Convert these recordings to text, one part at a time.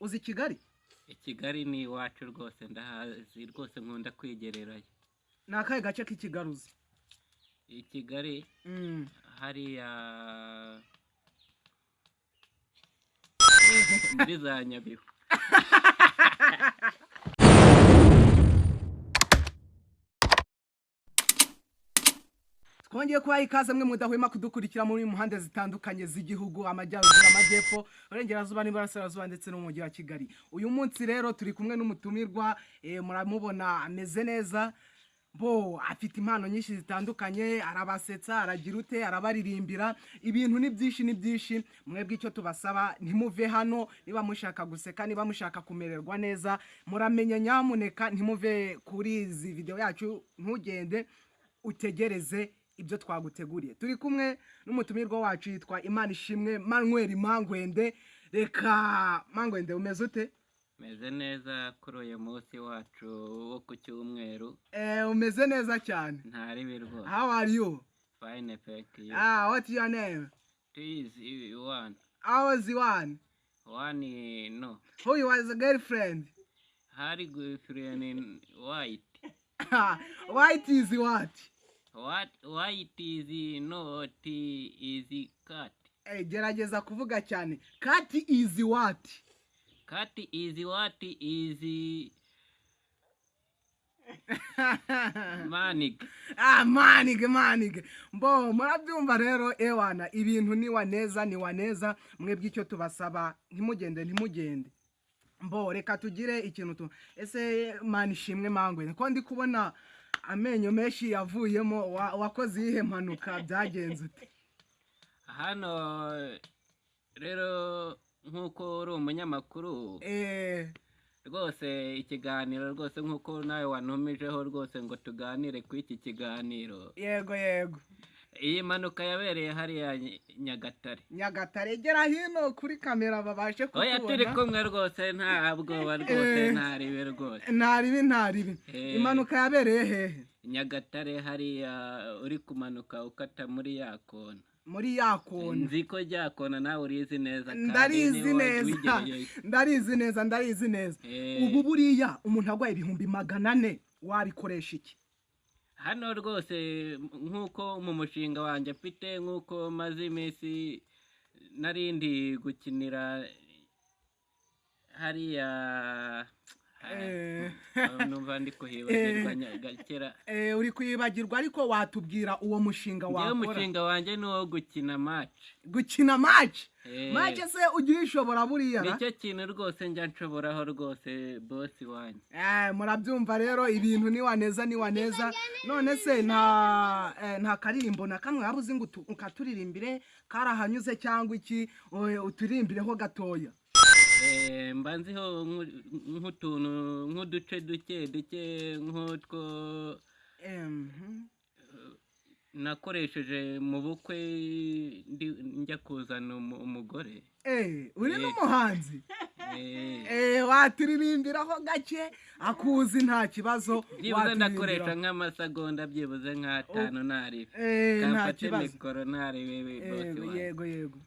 Uzi Kigali? I Kigali ni iwacu rwose, ndahazi rwose, nkunda kwigererayo. Ni akahe gace k'i Kigali uzi? I Kigali hariya muri za Nyabihu. Twongeye kubaha ikaze mwe mudahwema kudukurikira muri muhanda zitandukanye z'igihugu, amajyaruguru, amajyepfo, uburengerazuba n'iburasirazuba ndetse no mu mujyi wa Kigali. Uyu munsi rero turi kumwe n'umutumirwa, muramubona ameze neza, bo afite impano nyinshi zitandukanye, arabasetsa, aragira ute, arabaririmbira, ibintu ni byinshi ni byinshi. Mwebwe icyo tubasaba, ntimuve hano. Niba mushaka guseka, niba mushaka kumererwa neza, muramenye nyamuneka ntimuve kuri izi video yacu, ntugende, utegereze ibyo twaguteguriye. Turi kumwe n'umutumirwa wacu yitwa Imanishimwe Manuel Mangwende. Reka Mangwende, umeze ute? Meze neza kuri uyu munsi wacu wo ku cyumweru. Umeze neza cyane. Nta ribi rwose. How are you? Fine, thank you. Ah, what's your name? Please, one. How was one? One, no. Who you was a girlfriend? Hari girlfriend white. White is what? What white is not is cat. Gerageza kuvuga cyane. Cat is what? Cat is what is manig. Ah, manige manige. Mbo murabyumva rero, ewana, ibintu ni waneza ni waneza. Mwebwe icyo tubasaba, ntimugende ntimugende. Mbo reka tugire ikintu tu ese Manishimwe Mangwe, ko ndi kubona amenyo menshi yavuyemo, wakoze iyihe mpanuka, byagenze ute? Hano rero nk'uko uri umunyamakuru rwose, ikiganiro rwose nk'uko nawe wantumijeho rwose ngo tuganire kuri iki kiganiro. Yego yego. Iyi mpanuka yabereye hariya Nyagatare. Nyagatare, gera hino kuri kamera babashe Oya, turi kukubona. kumwe rwose, nta bwoba rwose, nta ribi rwose. Nta ribi, nta ribi. Impanuka yabereye hehe? Nyagatare hariya uri kumanuka ukata muri ya kona. Muri ya kona. Nzi ko rya kona nawe urizi neza kandi Ndarizi niba neza. wigereyeyo. Ndarizi neza, ndarizi neza. Ubu buriya umuntu arwaye 400,000 wabikoresha iki? Hano rwose nk'uko mu mushinga wanjye mfite, nk'uko maze iminsi narindi gukinira hariya, numva ndi kuhibagirwa gakera. Uri kwibagirwa, ariko watubwira uwo mushinga Njyewe wakora. umushinga wanjye ni uwo gukina match. Gukina match? Eh. Match se ujya uyishobora buriya ra? Nicyo kintu rwose njya nshoboraho rwose, bosi wanjye. Murabyumva rero, ibintu ni waneza ni waneza. None se nta karirimbo na kamwe waba uzi ngo ukaturirimbire karahanyuze cyangwa iki, uturimbireho gatoya? Mba nziho nk'utuntu nk'uduce duke duke nk'utwo nakoresheje mu bukwe njya kuzana umugore. Uri n'umuhanzi? Eh. Waturirimbiraho gake akuzi, nta kibazo. Byibuze ndakoresha Waturirimbiraho. nk'amasegonda byibuze nk'atanu ntaribe. Nta Kamfate kibazo. mikoro ntaribe, bosi wanjye. Yego yego.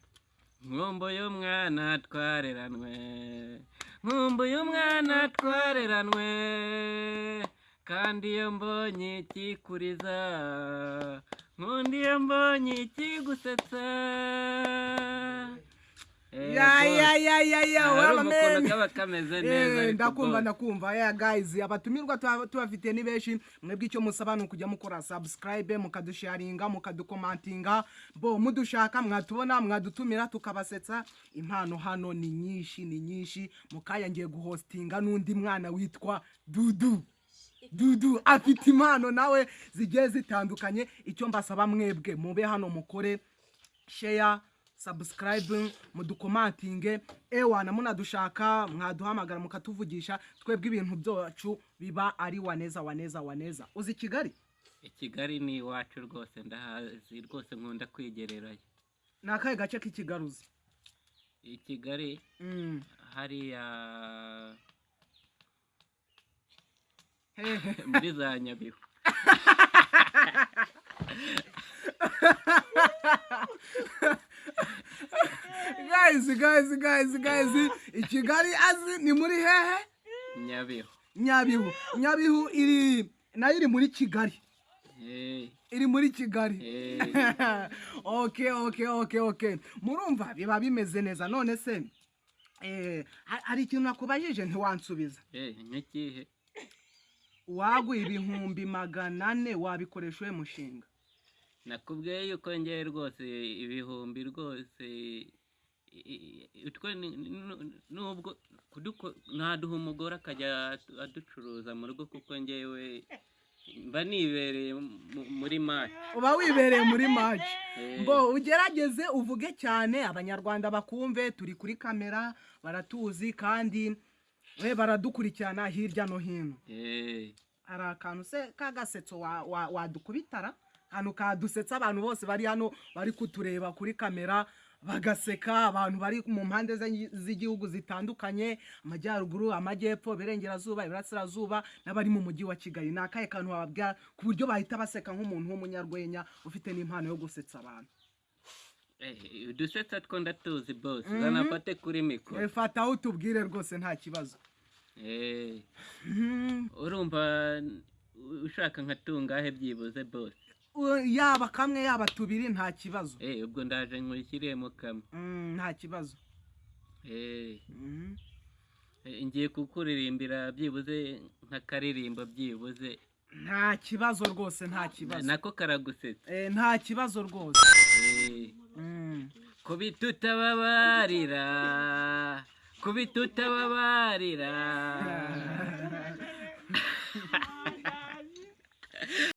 Nkumbuye umwana twareranwe, nkumbuye umwana twareranwe, kandi iyo mbonye ikikuriza, nkunda iyo mbonye ikigusetsa. Ya ya ya ya ya. Hari Waba umukono men. kaba kameze neza, ariko Ndakumva. boss. Ndakumva. Yeah guys, abatumirwa tubafite ni benshi. Mwebwe icyo musaba ni ukujya mukora subscribe, mukadusharinga, mukadukomantinga. Bo mudushaka mwatubona, mwadutumira tukabasetsa. Impano hano ni nyinshi, ni nyinshi. Mukaya ngiye guhostinga n'undi mwana witwa Dudu. Dudu afite impano nawe zigiye zitandukanye. Icyo mbasaba mwebwe, mube hano mukore share, subscribe, mudukomantinge, ewana munadushaka mwaduhamagara mukatuvugisha. Twebwe ibintu byacu biba ari waneza waneza waneza. Uzi Kigali? I Kigali ni iwacu rwose, ndahazi rwose, nkunda kwigererayo. Ni akahe gace k'i Kigali uzi? I Kigali hariya Hehe? muri za Nyabihu. Guys, guys, guys, guys, i Kigali azi ni muri hehe? Nyabihu. Nyabihu. Nyabihu iri nayo iri muri Kigali. Iri muri Kigali. Okay, murumva biba bimeze neza. None se hari ikintu nakubajije ntiwansubiza. Nk'ikihe? Waguha 400,000 wabikoresha uwe mushinga? Nakubwiye yuko ngewe rwose ibihumbi rwose utwo nubwo naduha umugore akajya aducuruza mu rugo, kuko ngewe mba nibereye muri match. Uba wibereye muri match. Mbo ugerageze uvuge cyane Abanyarwanda bakumve, turi kuri kamera baratuzi kandi we baradukurikirana hirya no hino. Hari akantu se k'agasetso wadukubitara, akantu kadusetsa abantu bose bari hano bari kutureba kuri kamera bagaseka, abantu bari mu mpande z'igihugu zitandukanye, amajyaruguru, amajyepfo, iburengerazuba, iburasirazuba, n'abari mu mujyi wa Kigali? Ni akahe kantu wababwira ku buryo bahita baseka nk'umuntu w'umunyarwenya ufite n'impano yo gusetsa abantu? Udusetsa two ndatuzi, boss. Zanafate kuri mikoro. Fata aho utubwire rwose, nta kibazo. Urumva ushaka nka tungahe byibuze, boss? Yaba kamwe, yaba tubiri, nta kibazo. Ubwo ndaje nkushyiriyemo kamwe. Nta kibazo. Ngiye kukuririmbira byibuze nk'akaririmbo byibuze. Nta kibazo rwose, nta kibazo. Nako karagusetsa. Nta kibazo rwose. Kubita utababarira, kubita utababarira.